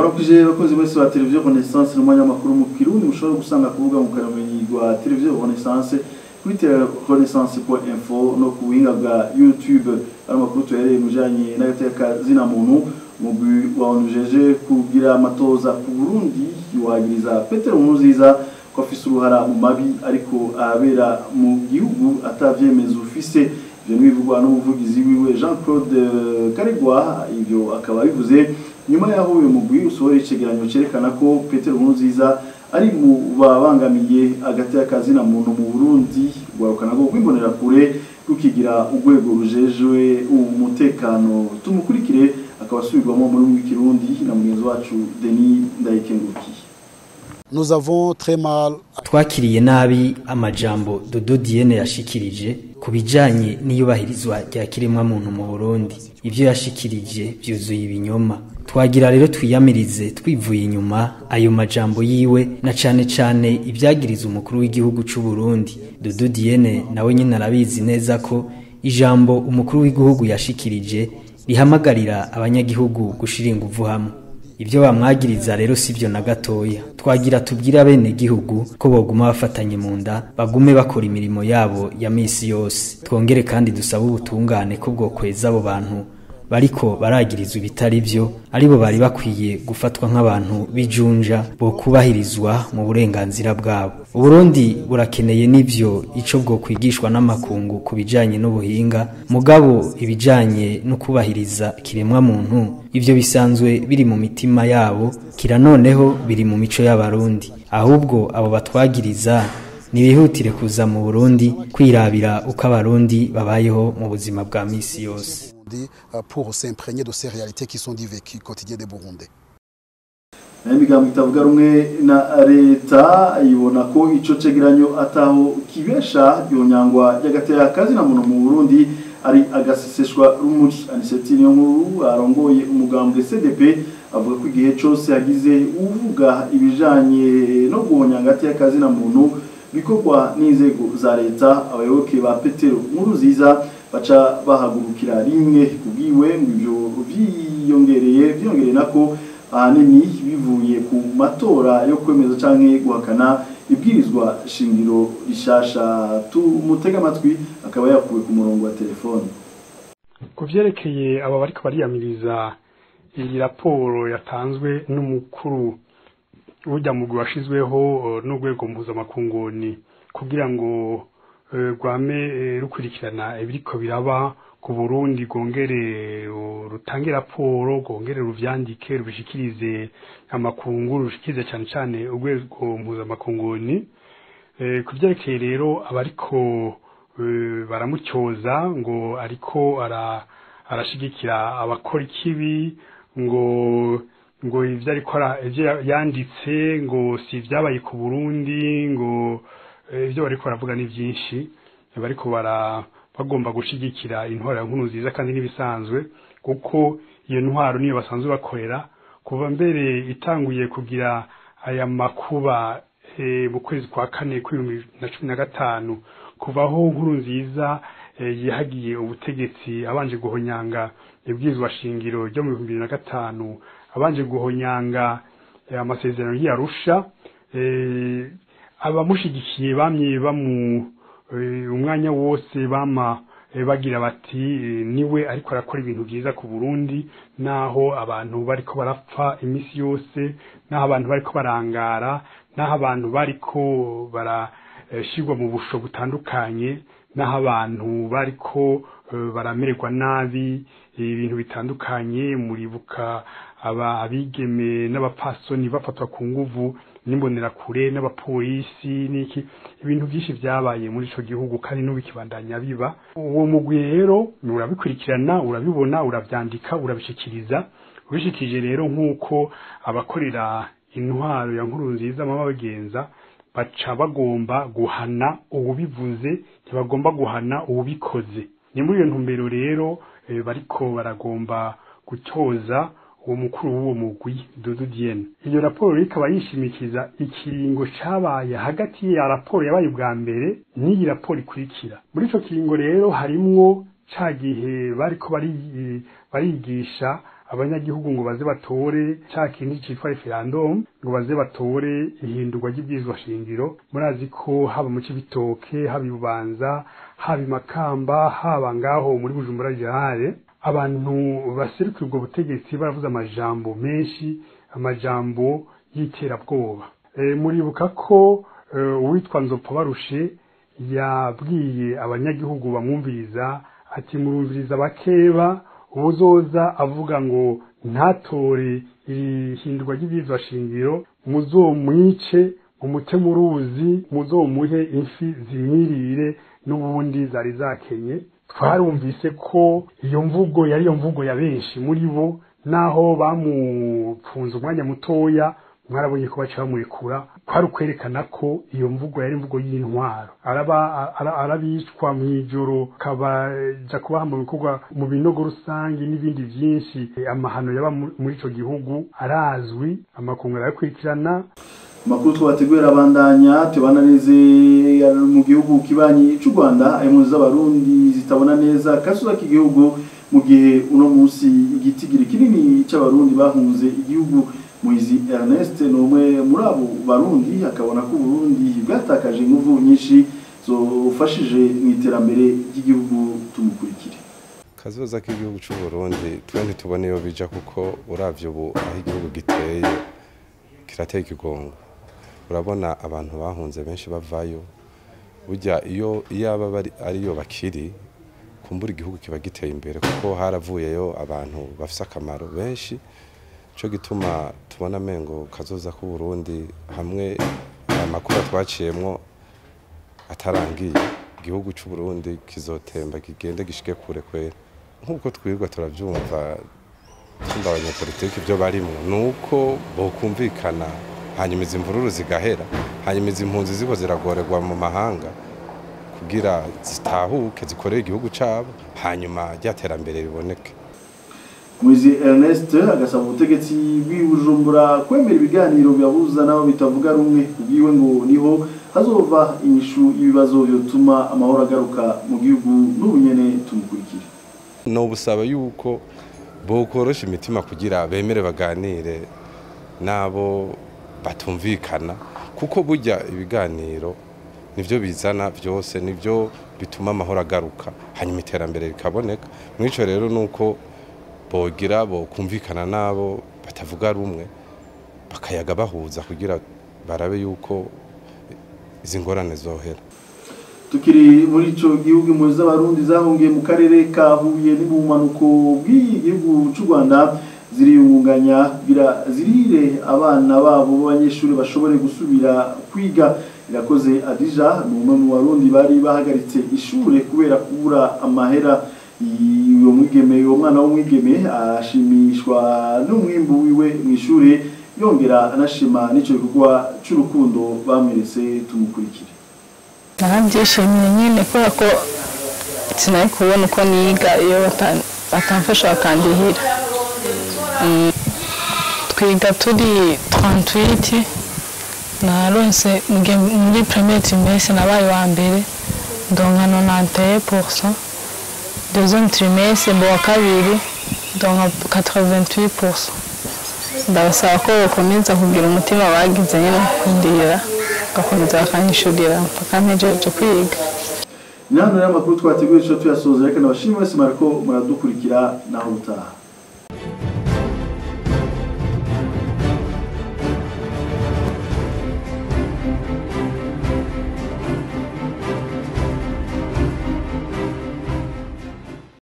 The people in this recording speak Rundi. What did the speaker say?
Ndabaramukije bakunzi mwese ba Televiziyo Renaissance n'umwanya w'amakuru mu Kirundi mushobora gusanga ku rubuga ngurukanabumenyi rwa Televiziyo Renaissance kuri telerenaissance.info no ku buhinga bwa YouTube. Ari amakuru tuhereye mu bijanye n'agateka zina muntu. Umugwi wa ONU ujejwe kugira amatohoza ku Burundi wagiriza Petero Nkurunziza ko afise uruhara mu mabi ariko abera mu gihugu atavyemezo ufise. Ivyo n'ibivugwa n'umuvugizi wiwe Jean Claude Karegwa. Ivyo akaba bivuze nyuma yaho uyu mugwi usohora icegeranyo cerekana ko Petero Nkurunziza ari mu babangamiye agateka zina muntu mu Burundi. Rwarukana rwo rw'Imbonerakure rukigira urwego rujejwe umutekano. Tumukurikire, akaba asubirwamo muri w'ikirundi na mugenzi wacu Denis Ndayikengurukiye. Nous avons très mal Twakiriye nabi amajambo Dodo Diene yashikirije ku bijanye n'iyubahirizwa rya kiremwa muntu mu Burundi. Ivyo yashikirije vyuzuye ibinyoma. Twagira rero twiyamirize twivuye inyuma ayo majambo yiwe, na cane cane ivyagiriza umukuru w'igihugu c'u Burundi. Dodo Diene nawe nyine arabizi neza ko ijambo umukuru w'igihugu yashikirije rihamagarira abanyagihugu gushira inguvu hamwe. Ibyo bamwagiriza rero sivyo na gatoya. Twagira tubwira bene gihugu ko boguma bafatanye mu nda, bagume bakora imirimo yabo ya misi yose. Twongere kandi dusaba ubutungane ko bwokweza abo bantu bariko baragirizwa ibitari byo, aribo bari bakwiye gufatwa nk'abantu bijunja bo kubahirizwa mu burenganzira bwabo. Uburundi burakeneye n'ivyo ico bwo kwigishwa n'amakungu ku bijanye n'ubuhinga, mugabo ibijanye no kubahiriza kiremwa muntu ivyo bisanzwe biri mu mitima yabo, kira noneho biri mu mico y'Abarundi. Ahubwo abo batwagiriza nibihutire kuza mu Burundi kwirabira uko Abarundi babayeho mu buzima bwa misi yose. Pour s'imprégner de ces réalités qui sont du vécu quotidien des Burundais. Nayo imigambo itavuga rumwe na leta ibona ko ico cegeranyo ataho kibesha, ihonyangwa ry'agateka kazina muntu mu Burundi ari agaseseshwa rumuri. Anicet Niyonkuru arongoye umugambwe CDP avuga ko igihe cose hagize uvuga ibijanye no guhonyanga agateka kazina muntu bikorwa n'inzego za leta, abayoboke ba Petero Nkurunziza baca bahagurukira rimwe. Kubwiwe ngo ivyo vyiyongereye nako ahanini bivuye ku matora yo kwemeza canke guhakana ibwirizwa shingiro rishasha. Tumutega amatwi, akaba yakuwe ku murongo wa telefone. Ku vyerekeye aba bariko bariyamiriza iyi raporo yatanzwe n'umukuru w'urya mugwi washizweho n'urwego mpuzamakunguni kugira ngo rwame rukurikirana ibiriko biraba ku Burundi, rwongere rutange raporo, rwongere ruvyandike, rubishikirize amakungu, rushikirize cane cane urwego mpuzamakunguni. Ku vyerekeye rero abariko baramutyoza ngo ariko arashigikira abakora ikibi, ngo ivyo ariko ivyo yanditse ngo si ivyabaye ku Burundi, ngo ivyo bariko baravuga ni vyinshi, bariko bara bagomba gushigikira intwaro ya Nkurunziza, kandi n'ibisanzwe kuko iyo ntwaro niyo basanzwe bakorera kuva mbere itanguye kugira aya makuba mu kwezi kwa kane kw'2015, kuva aho Nkurunziza yihagiye ubutegetsi abanje guhonyanga ibwirizwa shingiro ryo mu 2005, abanje guhonyanga amasezerano y'Arusha. Abamushigikiye bamye bamu umwanya wose bama bagira bati niwe ariko arakora ibintu byiza ku Burundi, naho abantu bariko barapfa imisi yose, naho abantu bariko barangara, naho abantu bariko barashirwa mu busho butandukanye, naho abantu bariko baramererwa nabi ibintu bitandukanye. Muribuka aba abigeme n'abapasoni bafatwa ku nguvu n'Imbonerakure n'abapolisi n'iki, ibintu byinshi byabaye muri ico gihugu kandi n'ubikibandanya biba. Uwo mugwi rero urabikurikirana, urabibona, uravyandika, urabishikiriza. Ubishikirije rero, nk'uko abakorera intwaro ya Nkurunziza baba bagenza, baca bagomba guhana uwubivuze, ntibagomba guhana uwubikoze. Ni muri iyo ntumbero rero bariko baragomba gutoza uwo mukuru w'uwo mugwi Dodo Diene. Iyo raporo ikaba yishimikiza ikiringo cabaye hagati ya raporo yabaye ubwa mbere n'iyi raporo ikurikira. Muri ico kiringo rero harimwo ca gihe bariko barigisha. abanyagihugu ngo baze batore ca kindi citwa referendum, ngo baze batore ihindurwa ry'ibwirizwa shingiro. Murazi ko haba mu Cibitoke, haba Ibubanza, haba Imakamba, haba ngaho muri Bujumbura Generale, abantu baserukira ubwo butegetsi baravuze amajambo menshi, amajambo y'iterabwoba. Muribuka ko uwitwa Nzopfa Barushe yabwiye abanyagihugu bamwumviriza ati murumviriza bakeba, ubuzoza avuga ngo ntatore ihindurwa ry'ibwirizwa shingiro, muzomwice, mumute mu ruzi, muzomuhe imfi zimwirire n'ubundi zari zakenye. Twarumvise ko iyo mvugo yari iyo mvugo ya benshi muri bo, naho bamupfunze umwanya mutoya mwarabonye ko baca bamurekura. Kwari ukwerekana ko iyo mvugo yari imvugo y'intwaro. Arabicwa mw'ijoro, kabaja kubaha mu bikorwa mu binogo rusange n'ibindi byinshi. Amahano yaba muri ico gihugu arazwi, amakungu arayakurikirana. Amakuru twabategurira abandanya tubananize mu gihugu kibanyi c'u Rwanda. Impunzi z'Abarundi zitabona neza kazoza k'igihugu mu gihe uno munsi igitigiri kinini c'Abarundi bahunze igihugu. Muhizi Ernest ni umwe muri abo Barundi, akabona ko Burundi bwatakaje inguvu nyinshi zofashije mu iterambere ry'igihugu. Tumukurikire. Kazoza k'igihugu c'u Burundi twe ntitubona iyo bija, kuko uravye ubu aho igihugu giteye kirateye ikigongo. Urabona abantu bahunze benshi bavayo, burya iyo iyaba ariyo bakiri kumbura igihugu kiba giteye imbere, kuko haravuyeyo abantu bafise akamaro benshi. Cyo gituma tubona mengo kazoza ku Burundi hamwe amakuru twaciyemwo atarangiye, igihugu c'u Burundi kizotemba kigende gishike kure kwera. Nkuko twirwa turavyumva tumva abanyapolitiki ibyo barimo, nuko bokumvikana hanyuma izi mvururu zigahera, hanyuma izi mpunzi zibo ziragorerwa mu mahanga kugira zitahuke zikorere igihugu cabo, hanyuma ryaterambere riboneke. Muhizi Ernest agasaba ubutegetsi bw'i Bujumbura kwemera ibiganiro bibahuza n'abo bitavuga rumwe. Kubwiwe ngo niho hazova inyishu y'ibibazo byotuma amahoro agaruka mu gihugu. N'ubunyene tumukurikire. No busaba yuko bokorosha imitima kugira bemere baganire nabo batumvikana, kuko burya ibiganiro nivyo bizana byose, nivyo bituma amahoro agaruka, hanyuma iterambere rikaboneka. Mwico rero nuko bogira bokumvikana nabo batavuga rumwe, bakayaga bahuza kugira barabe yuko izi ngorane zohera. Tukiri muri ico gihugu, impunzi z'Abarundi zahungiye mu karere ka Huye ni mu bumanuko bw'igihugu c'u Rwanda ziriyungunganya kugira zirire abana babo b'abanyeshuri bashobore gusubira kwiga. Irakoze Adija ni umwe mu Barundi bari bahagaritse ishure kubera kubura amahera. Uwo mwigeme, uwo mwana w'umwigeme, ashimishwa n'umwimbu wiwe mu ishure, yongera anashima n'ico gikorwa c'urukundo bamweretse. Tumukurikire. Narabyishimiye nyine, kubera ko sinari kubona uko niga iyo batamfasha bakandihira. Twiga turi 38. Naronse muri premier trimestre, nabaye wa mbere, ndonka 91%. Deuxième trimestre mba wa kabiri, ndonka 88%. Ndabasaba ko bakomeza kugira umutima bagize nyine kundihira, bagakomeza bakanyishurira mpaka mpejeje kwiga. Ni hano rero amakuru twateguye tuca tuyasoza. Reka nabashimire wese mwariko muradukurikira, naho utaha.